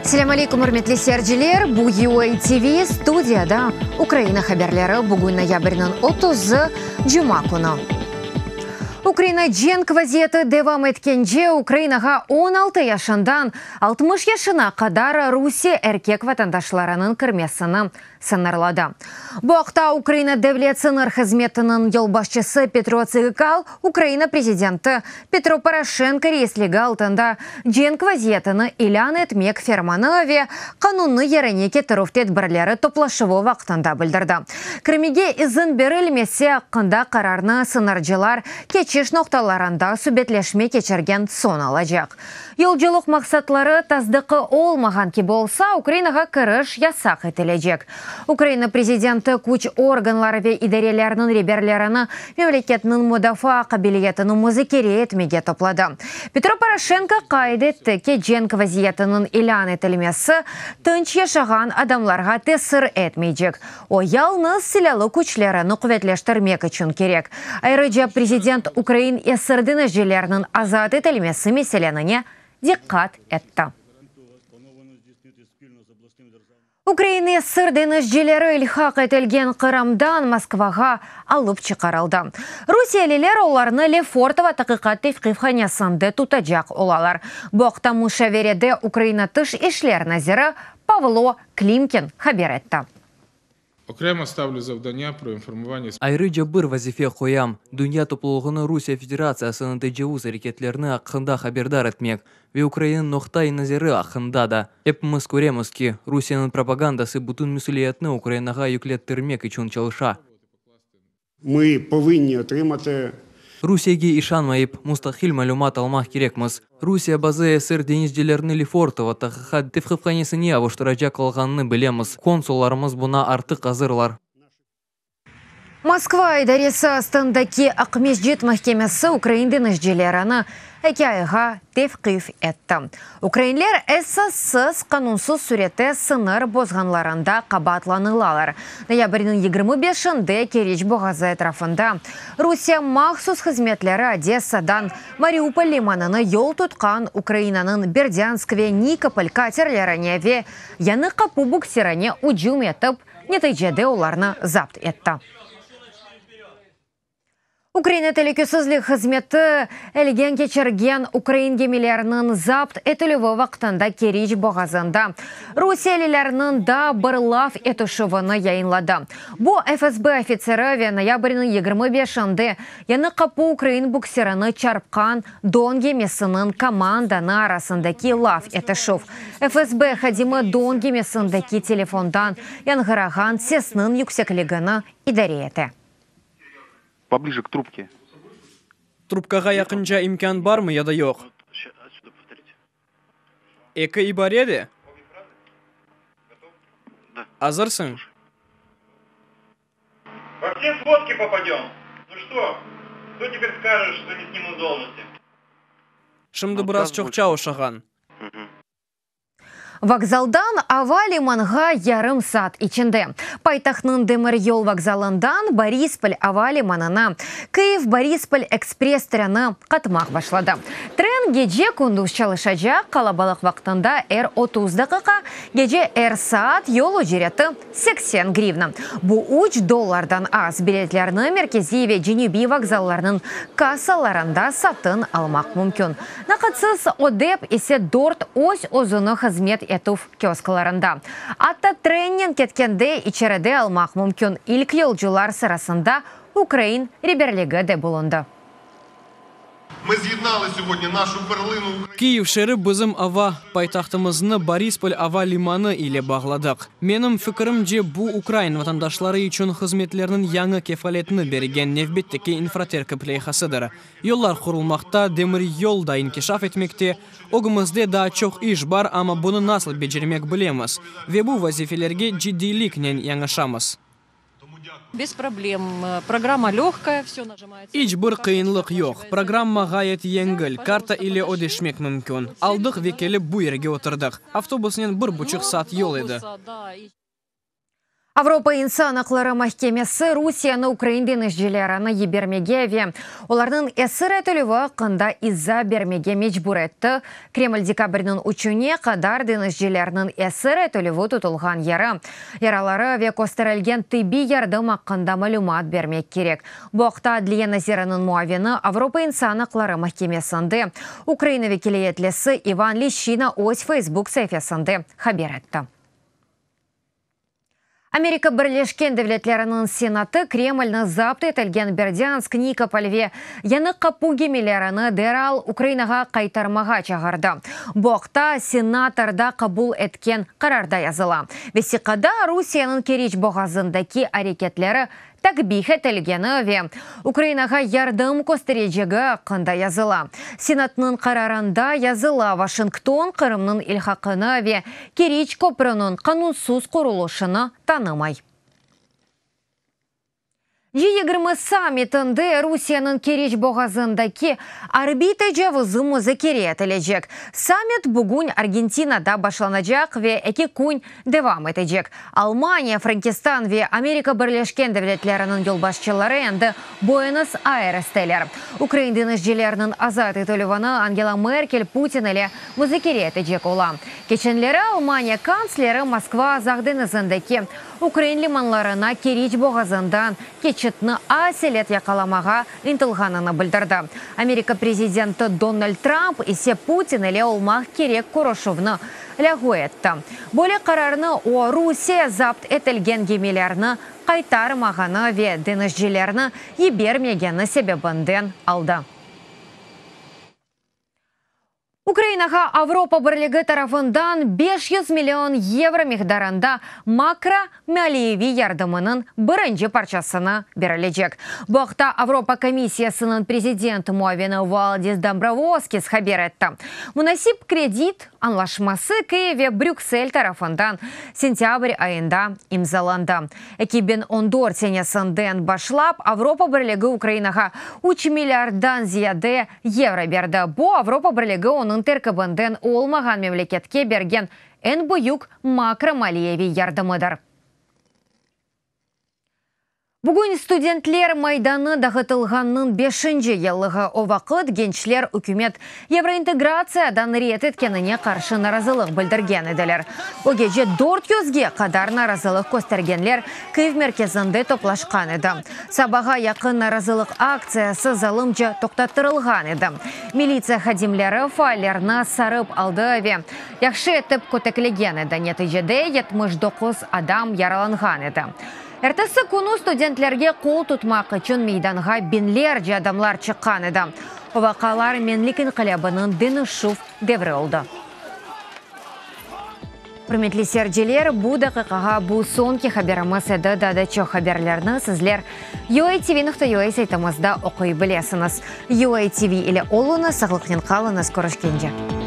Selâm aleyküm, ürmetli seyirciler! Bu UA TV, studiyada Ukraina haberleri. Bugün noyabrniñ otuzı, cuma künü. Ukraina cenk vaziyeti devam etkence Ukrainağa 16 yaşından 60 yaşına qadar Rusiye erkek vatandaşlarınıñ kirmesini sıñırladı. Bu aqta Ukraina Devlet sıñır hızmetiniñ yolbaşçısı Petro Tsıgıkal Ukraina prezidenti Petro Poroşenko reisligi altında cenk vaziyetini ilân etmek fermanı ve qanunnı yerine ketirüv tedbirleri toplaşuvı vaqtında bildirdi. Kirmege izin berilmesi aqqında qararnı sıñırcılar keçiş noqtalarında subetleşme keçirgen soñ alacaq. Yolculıq maqsatları tasdıqı olmağan kibi olsa, Ukrainağa kiriş yasaq etilecek. Ukraina prezidenti küç organları ve idarelerniñ reberlerini memleketniñ mudafaa qabiliyetini muzakere etmege topladı. Petro Poroşenko qayd etti ki, cenk vaziyetiniñ ilân etilmesi tınç yaşağan adamlarğa tesir etmeycek, o yalnız silâlı küçlerini quvetleştirmek içün kerek. Ayrıca prezident ukrain esir deñizcilerniñ azat etilmesi meselenine diqqat etti. Ukrain esir deñizcileri ilhaq etilgen Qırımdan Moskvağa alıp çıqarıldı. Rusiyeliler olarnı Lefortovo taqiqat tevqifhanesinde tutacaq olalar. Bu aqta muşaverede Ukraina Tış işler naziri Pavlo Klimkin haber etti. Okremo stavlü zavdання pro informovання. Ayrıca bir vazife qoyam, dünya toplulığını Rusiye Federatsiyasınıñ tecavuz areketlerini aqqında haberdar etmek ve Ukrainanıñ noqta-i nazarı aqqında da. Epimiz köremiz ki, Rusiyeniñ propagandası bütün mesüliyetni Ukrainağa yüklettirmek içün çalışa. Mı povınni otrimati. Rusiyege işanmayıp, mustaqil malümat almaq kerekmiz. Rusiye bazı esir deñizcilerni Lefortovo tahqiqat tevqifhanesine avuştıracaq olğanını bilemiz. Konsullarımız buña artıq azırlar. Moskva idaresi astındaki Aqmescit mahkemesi ukrain deñizcilerini eki ayğa tevqif etti. Ukrainler esassız, qanunsız sürette sıñır bozğanlarında qabaatlanılalar. Noyabrniñ 25-inde Keriç boğazı etrafında Rusiye mahsus hızmetleri Odessadan Mariupol limanına yol tutqan Ukrainanıñ Berdânsk ve Nikopol katerlerine ve Yañı Qapu buksirine ücüm etip, neticede olarnı zapt etti. Ukraina telükesizlik hızmeti elgen keçirgen ukrain gemileriniñ zapt etilüvi vaqtında Keriç boğazında rusiyelilerniñ daa bir laf etişüvini yayınladı. Bu, FSB ofitseri ve noyabrniñ 25-inde Yañı Qapu ukrain buksirini çarpqan Don gemisiniñ komandanı arasındaki laf etişüv. FSB hadimi Don gemisindeki telefondan yañğırağan sesniñ yüksekligini idare ete. Poblije k trubke. Trubkağa yaqınca imkân barmı ya da yoq? Eki ibare de? Azırsıñ? Во все сводки попадем. Ну что, кто теперь скажет, что не снимут с должности? Şimdi biraz çoqça oşağan. Vokzaldan ava limanğa yarım saat içinde. Paytahtnıñ demiryol vokzalından Borispol ava limanına Kıyiv-Borispol ekspress treni qatmaq başladı. Tren gece-kündüz çalışacaq, qalabalıq vaqtında er 30 daqiqa, gece er saat, yol ücreti 80 grivna. Bu üç dollardan az. Biletlerni Merkeziy ve Cenübiy vokzallarnıñ kassalarında satın almaq mümkün. Naqıtsız ödep ise dört öz-özüni hızmet etüv kiosklarında. Atta trennen ketkende içeride almaq mümkün. İlk yolcular sırasında ukrain reberligi de bulundı. Kyiv şeeri bizim ava paytahtımıznı Borispol ava limanı ile bağladıq. Menim fikirimce, bu, ukrain vatandaşları içün hızmetlerniñ yañı kefaletini bergen nevbetteki infraterkip leyhasıdır. Yollar qurulmaqta, demiryol da inkişaf etmekte. Ögümizde daa çoq iş bar, amma bunı nasıl becermek bilemiz ve bu vazifelerge ciddiyliknen yanaşamız. Bez problem. Programma lögkaya, vse najimается. İç bir qıyınlıq yoq. Programma ğayet yengil, karta ile ödeşmek mümkün. Aldıq ve kelip bu yerge oturdıq. Avtobusnen bir buçuq saat yol edi. Avropa insan aqları mahkemesi Rusiyeni ukrain deñizcilerini yibermege ve olarnıñ esir etilüvi aqqında iza bermege mecbur etti. Kreml dekabrniñ üçüne qadar deñizcilerniñ esir etilüvi tutulğan yeri, yaraları ve kösterilgen tibbiy yardım aqqında malümat bermek kerek. Bu aqta adliye naziriniñ muavini, Avropa insan aqları mahkemesinde Ukraina vekiliyetlisi İvan Lişçina öz Facebook saifesinde haber etti. Amerika Birleşken Devletleriniñ Senatı Kremlni zapt etilgen Berdânsk, Nikopol ve Yañı Qapu gemilerini deral Ukrainağa qaytarmağa çağırdı. Bu aqta senatorda qabul etken qararda yazıla. Vesiqada Rusiyeniñ Keriç boğazındaki areketleri takbih etilgeni ve Ukrainağa yardım kösterecegi aqqında yazıla. Senatnıñ qararında yazıla, Washington Qırımnıñ ilhaqını ve Keriç köprüniñ qanunsız qurulışını tanımay. G 20 sammitinde Rusiyeniñ Keriç boğazındaki arbiy tecavuzı muzakere etilecek. Sammit bugün Argentinada başlanacaq ve eki kün devam etecek. Almaniya, Frenkistan ve Amerika Birleşken Devletleriniñ yolbaşçıları endi Buenos-Ayresteler. Ukrain deñizcileriniñ azat etilüvini Angela Merkel Putin ile muzakere etecek ola. Keçenleri Almaniya kantsleri Moskva Azaq deñizindeki ukrain limanlarına Keriç boğazından keçitni aselet yaqalamağa ıntılğanını bildirdi. Amerika prezidenti Donald Trump ise Putin ile olmaq kerek körüşüvni lâğu etti. Böyle qararnı o, Rusiye zapt etilgen gemilerni qaytarmağanı ve deñizcilerni yibermegeni sebebinden aldı. Ukrainağa Avropa Birligi tarafından 500 million yevro miqdarında makro maliyeviy yardımınıñ birinci parçasını berilecek. Bu aqta Avropa komissiyasınıñ prezident muavini Valdis Dombrovskis haber etti. Munasip kredit añlaşması Kyiv ve Brüksel tarafından sentâbr ayında imzalandı. 2014 senesinden başlap Avropa Birligi Ukrainağa üç milliarddan ziyade yevro berdi. Bu, Avropa Birligi onıñ terkibinden olmağan memleketke bergen eñ büyük makro maliyeviy yardımıdır. Bugün Studentler maydanı dağıtılğannıñ beşinci yıllığı. O vaqıt gençler ükümet yevrointegratsiyadan red etkenine qarşı narazılıq bildirgen ediler. O gece dört yüzge qadar narazılıq köstergenler Kyiv merkezinde toplaşqan edi. Sabağa yaqın narazılıq aktsiyası zalımca toqtattırılğan edi. Militsiya hadimleri faallerni sarıp aldı ve yahşı etip köteklegen edi, neticede 79 adam yaralanğan edi. Ertesi künü studentlerge qol tutmaq içün meydanğa biñlerce adamlar çıqqan edi. O vaqıalar Menlik inqilâbınıñ deñişüv devri oldı. Ürmetli seyirciler, bu daqiqağa bu soñki haberimiz edi. Daa da çoq haberlerni sizler UATV.UA saytımızda oquy bilesiñiz. UATV ile oluñız, sağlıqnen qalıñız, körüşkence!